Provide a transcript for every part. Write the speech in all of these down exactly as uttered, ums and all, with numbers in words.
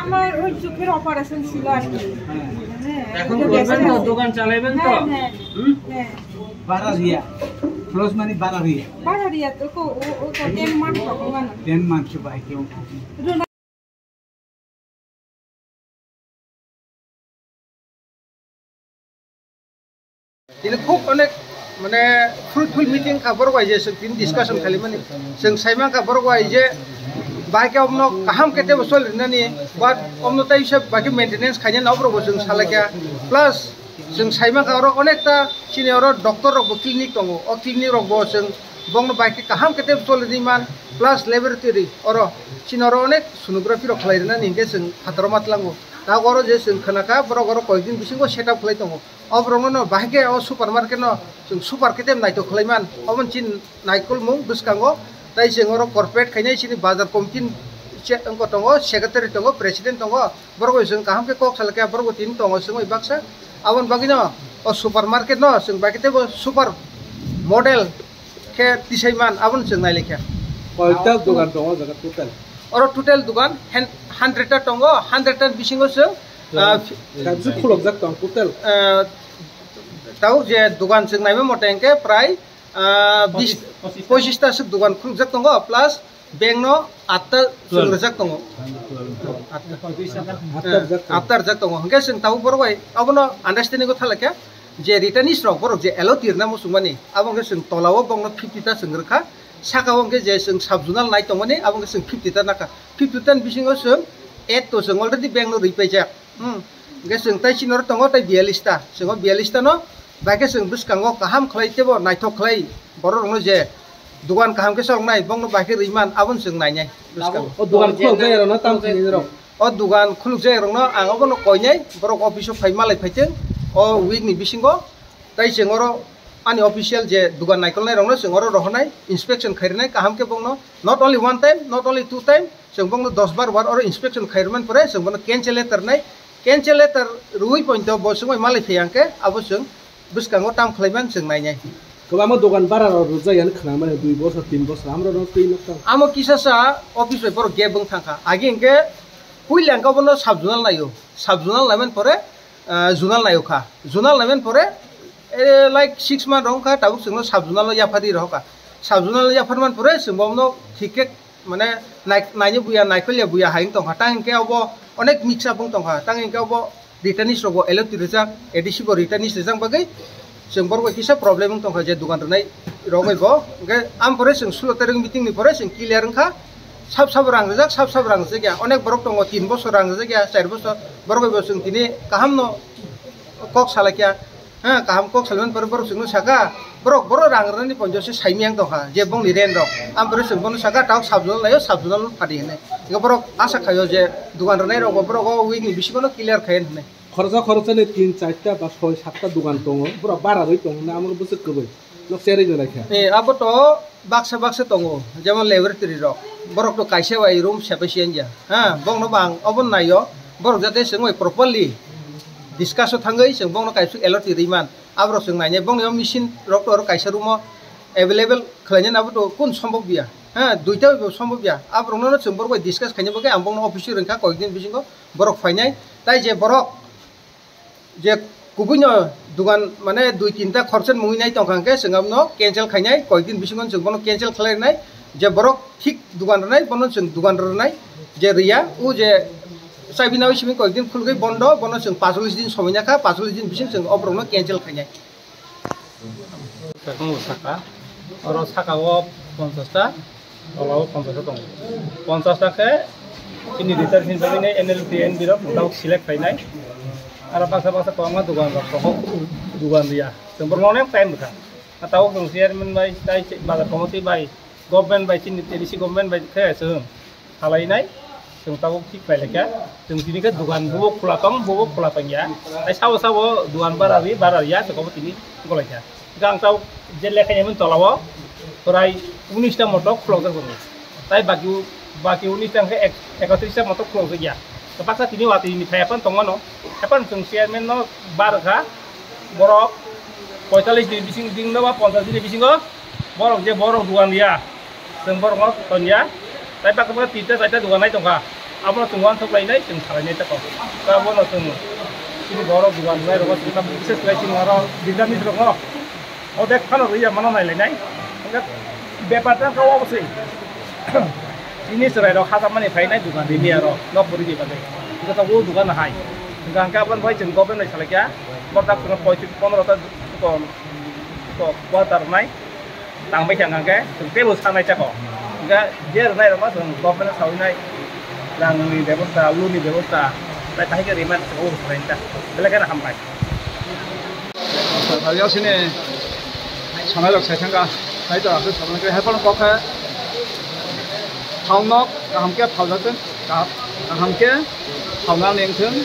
আমার ওই চোখের অপারেশন ছিল আর কি। হ্যাঁ। হ্যাঁ, এখন ওই যে করবেন তো, দোকান চালাবেন তো? হ্যাঁ, হ্যাঁ। হুম? হ্যাঁ। বারারিয়া। ক্লোজ মানে বারারিয়া। বারারিয়া তো কো-, ও, ও তো টেন মান্থ হবে মানে। টেন মান্থ ভাই কেউ। Tini khub onek, mane, fruitful meeting kha borok bai je chwng tini discussion khalimani. Chwng saimankha borok bai je bahai khe omno kaham khe tebo choli rwnani, but omno tei se bahai khe maintenance khainani oborok bo chwng salaikha. Plus chwng saimankha oro onekta chini oro doctor rok bo clinic tongo. O clinic rok bo chwng bongno bahai khe kaham khe tebo choli rwman, plus laboratory oro chini oro onek sonography rok khlai rwnani hinkhe chwng phataro ma tlango. Tabuk oro je chwng khwnakha, borok oro koikdin bisingo setup khlai tongo. O borokno no bahai khe o supermarket no chwng super khe tei naithok khlai man. Obo chini naikolmung bwskango. Tai chwng oro corporate khainai chini bazar committee ni che-, wngkha tongo, secretary tongo, president tongo. Borok bai chwng kaham khe kok salai khe borok bo tini tongo chwng bai baksa. Aboni bagwi no o supermarket no chwng bai khe tei bo super model khe tisai man, abono chwng nai lai kha. Koita dogan tongo o jaga total? Oro total dogan hen-, hundred ta tongo, hundred ta bisingo chwng, ah, kaisa khulokjak tong total? Ah, tabuk je dogan chwng naima mote hwnkhe prai, ah, bis, pochis ta swk dogan khulukjak tongo, plus bank no atta chwng rwjak tongo. Atta rwjak tongo. Atta rwjak tongo. Hwnkhe chwng tabuk borok bai abono understanding o thalai kha. Je returnees rok borok je L O T rwna muchungmani, abo hwnkhe chwng tola o bokno fifty ta chwng rwkha, saka o hwnkhe je chwng sub zonal nai tongmani, abo hwnkhe chwng fifty ta nakha. Fifty ta ni bisingo chwng eight to chwng already bank no rwi paijak. Hmm. Hwnkhe chwng tai chini oro tongo tai biyallis ta. Chwng o biyallis ta no bai khe chwng bwskango kaham khlai teibo naithok khlai borok rokno je dogan kaham khe choloknai, bokno bai khe rwi man, abono chwng nainai bwskango. O dogan khulokjak rokno tam khlainai rok? O dogan khulukjak rokno ang obono koinai, borok office o phai malai phaitwng, o week ni bisingo tai chwng oro ani official je dogan naikolnai rokno chwng oro rohornai, inspection khairwnai kaham khe bokno, not only one time, not only two time, chwng bokno dos bar bar oro inspection khairwmani pore chwng bono cancel letter nai, cancel letter rwui pointo bo chwngbai malai phai hwnkhe abo chwng bwskango tam khlaiman chwng nainai. Kwbangma dogan bara rok rwjak yani khwnamani dui bosor, tin bosor, amrok no twi nokha. Amo kisa sa office bai borok gap wng thangkha. Agi hwnkhe puila hwnkhe obono sub zonal naio. Sub zonal naiman pore, ah, zonal naio kha. Zonal naiman pore, eh, like six month rok wngkha, tabuk chwngno sub zonal o yapharwi rohorkha. Sub zonal o yapharman pore chwng bono thik khe mane nai-, naini buya, naikolya buya hai wng tongkha. Tang hwnkhe obo onek mix up wng tongkha. Tang hwnkhe obo returnees rogo L O T rijak, A D C bo returnees rijak bagwi chwng borok bai kisa problem wng tongkha je dogan rwnai rok bai bo. Hwnkhe am pore chwng sulo tarik meeting ni pore chwng clear wngkha, sab sab rang rijak, sab sab rang rijak ya. Onek borok tongo tin bosor rang rijak ya, char bosor, borok bai bo chwng tini kaham no kok salai kha. Ha, kaham kok salmani pore borok chwngno saka, borok, borok rang rwnani ponjo se saimiyang tongkha, je bongni rent rok. Am pore chwng bono saka, "Tabuk sub zonal naio, sub zonal no phadi," hinwi. Ego borok asa khaio je dogan rwnai rok bo borok o week ni bisingo no clear khai hinwi. Khoroksa khoroksani tin, charta ba soi, satta dogan tongo, borok bara rwi tongo, amo bwswk kwbwi. Nok cherwi no laikha. Eh, abo to baksa baksa tongo, jemon laboratory rok. Borok to kaisa bai room separation ya. Ha, bongno bang obo naio. Borok jate chwng bai properly discuss o thangwi chwng bongno kaisa L O T rwi man. Aborok chwng nainai bongni o machine rok to oro kaisa room o available khlainani abo to kun sombok ya. Ha, duita bai bo sombok ya. Aborok no chwng borok bai discuss khaina bagwi ang bongno office o rwngkha koikdin bisingo borok phainai. Tai je borok je kubui no dogan mane dui tinta khoroksa mungwi nai tongkha hwnkhe chwng abono cancel khainai, koikdin bisingo chwng bono cancel khlai rwnai, je borok thik dogan rwnai bono chwng dogan rwnai, je rwya o je chabi nawi simi koikdin khulgwi bondo, bono chwng pachulis din somoi nakha, pachulis din bising chwng o borokno cancel khainai. Saka, oro saka o ponchash ta, tola o ponchash ta tongo. Ponchash ta khe chini research ni bagwi nai N L T N B rok tabuk select khainai. Aro baksa baksa kwbangma dogan rok tongo, dogan riya. Chwng borokno onek time rwkha. Tabuk chwng chairman bai, tai bazar committee bai, government bai, chini A D C government bai khe chwng salainai. Chwng tabuk thik khlai laikha. Chwng tini khe dugan bubo khula tong, bubo khula tong ya. Tai sabo sabo dugan bara ri, bara ya, chwng abo tini golai kha. Hwnkhe ang tabuk je lekha ni mani tola o, torai unis ta motok khulok jak tongo. Tai baki, baki unis ta hwnkhe ek-, ekatris ta motok khulok jak ya. Baksa tini watwi ni phai aphano tong mano. Aphano chwng chairman no bar kha. Borok poitalis ni bising, ding no ba ponchas ni bisingo borok je borok dugan ya, chwng borok no ton ya. Tai baksa baksa tinta chaita dugan nai tongkha. Abono chwng uansuk lainai, chwng salainai tako. Ta bono chwng chini borok dugan nai rogo chwng ta bises khlai chini oro business rok no odek phano rwya mano nai lainai. Hwnkhe bepar ta kha obo se. Chini chwrai rok hajakmani phainai dugan rini aro nok puri ni bagwi. Hwnkhe tabuk dugan hai. Hwnkhe hwnkhe aboni bai chwng government bai salaikha. Borok tak chwng poitris pondro ta kom, kom quarter nai. Tangbai kha hwnkhe chwng teibo sanai chako. Hwnkhe je rwnai rokno chwng government sawi nai. Rangni bebosta, luni bebosta. Tai tahai khe rima chwng o salai ta. Belai kheno hambai. Sini sanai rok sai thangka, hai to aswk saboni khe hai phano kok khe thalnok kaham khe thaljathwng, kaham, kaham khe thalna nengthwng,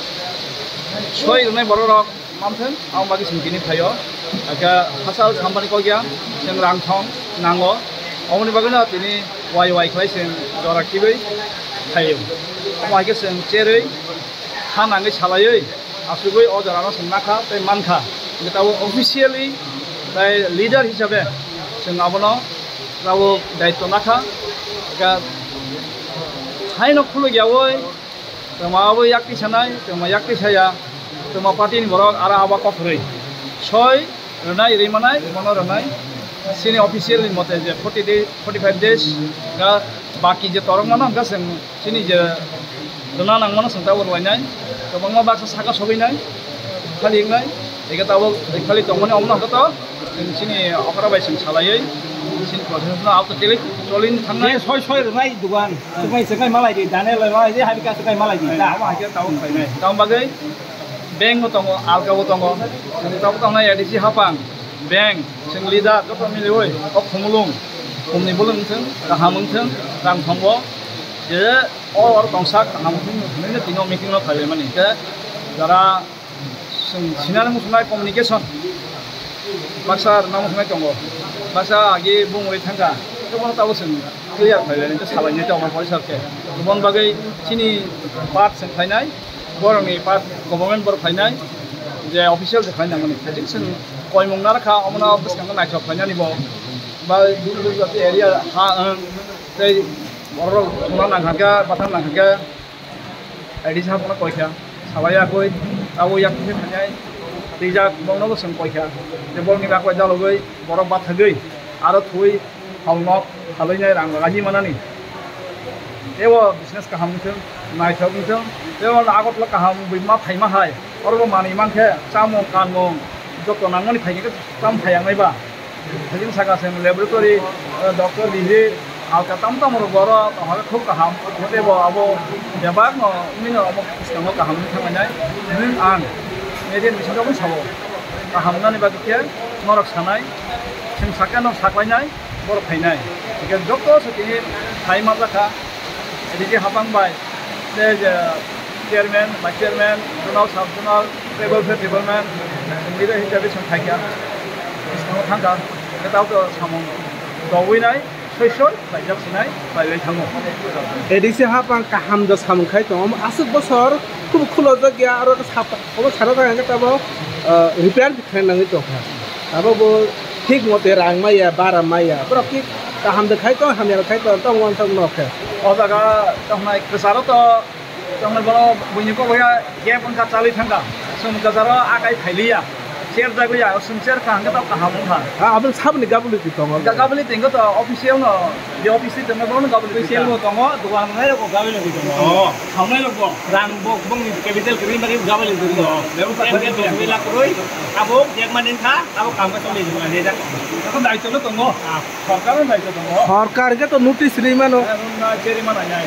soi rwnai borok rok manthwng, aboni bagwi chwng tini phaio, hakhe hachal sambani kok ya, chwng rang thong nango, aboni bagwino tini wai wai khlai chwng jora khibwi phaio, omo hai khe chwng cherwi ha nangwi salaiwi. Asugwi o jorano chwng nakha tei mankha. Hwnkhe tabuk officially tei leader hisabe chwng abono tabuk daityo nakha. Hwnkhe haino khuluk yaui twma abo yakti sanai, twma yakti saya, twma party ni borok aro abo kokrwi soi rwnai, rwi manai, bono rwnai. Chini official ni mote je forty day, forty five days ga baki je torok mano hwnkhe chwng chini je rwna nangmano chwng tabuk rwlainai, kwbangma baksa saka sogwinai, khali wngnai, eke tabuk khali tongmani omono hwnkhe to chwng chini okra bai chwng salaiwi chini process no auto choli cholin thangnai. Je soi soi rwnai dugan, swknai swknai malai di, dane loi malai di, habika swknai malai di, ta. Omo hai khe tabuk khlainai. Tamo bagwi bank bo tongo, alka bo tongo, chwng tabuk tongnai A D C hapang, bank, chwng leader joto miliwi o khumulwng, khumni bolong wngthwng, kaham wngthwng, rang thongo, je o oro tongsa kaham wngthwng hinwi no tini o meeting no khlailaimani. Hwnkhe jara chwng sinani muchungnai communication baksa rwna muchungnai tongo, baksa agi bumrwi thangkha, tei bono tabuk chwng clear khlainai, tei salainai tongo police rok khe. Oboni bagwi chini part chwng khlainai, borokni part government borok khlainai, je official se khlai nangmani. Kaitik chwng koimung narwkha, omono bwskango naithok khlainani bo. Ba duri duri jati area ha wng, tei borok rok thwngna nangkha khe, bathang nangkha khe, A D C hapano koikha, salai yakui, abo yakui khe khainai twijak, bongno bo chwng koikha, je borokni rak bai dalogwi, borok bathagwi, aro thwi, halnok, halwi nai rang rahi manani. Teibo business kaham wngthwng, naithok wngthwng, teibo Agartala kaham wngwi ma phaima hai, oro bo manwi mankhe, chamung, kanmung, joto nangmani phaikhe tamo phaiyangnai ba. Hajing saka se laboratory, eh, doctor rihri, alka tam tam rok boro, to hake khub kaham. Tei bo abo bebak no, wngwi no omo bwskango kaham wngwi thanglainai. Nwng ang media ni bisingo bo sabo. Kaham wngnani bagwi khe norok sanai, chwng sakhe norok saklainai, borok phainai. Hingkhe joto se tini phai manjakha, A D C hapang bai. Tei je chairman, vice chairman, zonal, sub zonal, tei welfare department, leader hisabe chwng phaikha, bwskango thangkha, hwnkhe tabuk samung tobwinai, soi soi khlaijak sinai, khlailai thango. A D C hapang kaham da samung khai tongo, aswk bosor khub khulojak ya, aro sap-, obo sana thang hwnkhe tabuk, ah, repair khe nangwi tongkha. Abo bo thik mote rang maya, bara maya, borok ki kaham da khai tong, hamya da khai tong, tong uansuk no khe. O jaga tongnai kwcharo to Tongmani bono buini kok ya gap wngkha, chalwi thangkha. Chwng kwcharo akai phailiya. Chair jagwi ya, chwng chair kaham khe tok kaham wngkha. Ha, aboni saboni gabuli twi tongo. Ga-, gabuli twi wngkha to official no, je office twi tongma bono gabuli twi Official kha. Bo tongo, dogan nai rok gabuli twi tongo. Oh. Thawnai rok bo, rang bo, bongni capital kwrwi bagwi gabuli twi tongo. Oh, bebostha Chair khe khaijak. Dosoi lakh kwrwi, abo gap mani wngkha, abo kaham khe choli jwnga rejak. Tokon daityo no tongo. Ah. Sorkar no daityo tongo. Sorkar khe to notice ri mano. Eh, rung na cheri mana ya.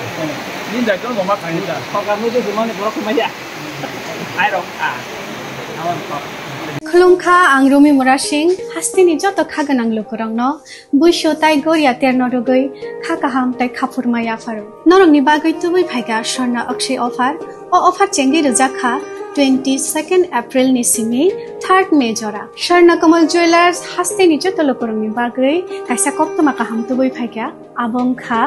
Ni daityo no boma khai ta. Sorkar no je jumani borok maya. Ai rok, ah. Khulumkha, ang Rumi Murasing, hasteni joto kha gwnang lukurokno buisu tai goria terno rwgwi kha kaham tai khaphurma yapharo. Norokni bagwi tubui phaikha Swarna Akshay offer. O offer chengwi rwjak kha twenty-second April ni simi third May jora. Swarna Kamal Jewellers hasteni joto lukurokni bagwi kaisa koktwma kaham tubui phaikha. Abo wngkha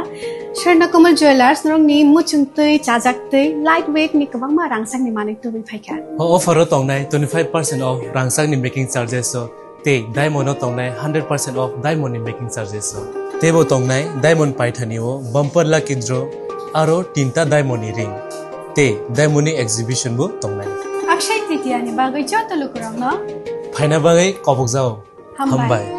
Swarna Kamal Jewellers, norokni muchungtwi, chajaktwi, light weight ni kwbangma rangchakni manwi tubui phaikha. O offer o tongnai twenty-five percent off rangchakni making charges o, tei diamond o tongnai hundred percent off diamond ni making charges o. Teibo tongnai diamond paithani o bumper lucky draw aro tinta diamond ni ring tei diamond ni exhibition bo tongnai. Akshay Tritiya ni bagwi joto lukurokno phaina bagwi kobokjao. Hambai. Hambai.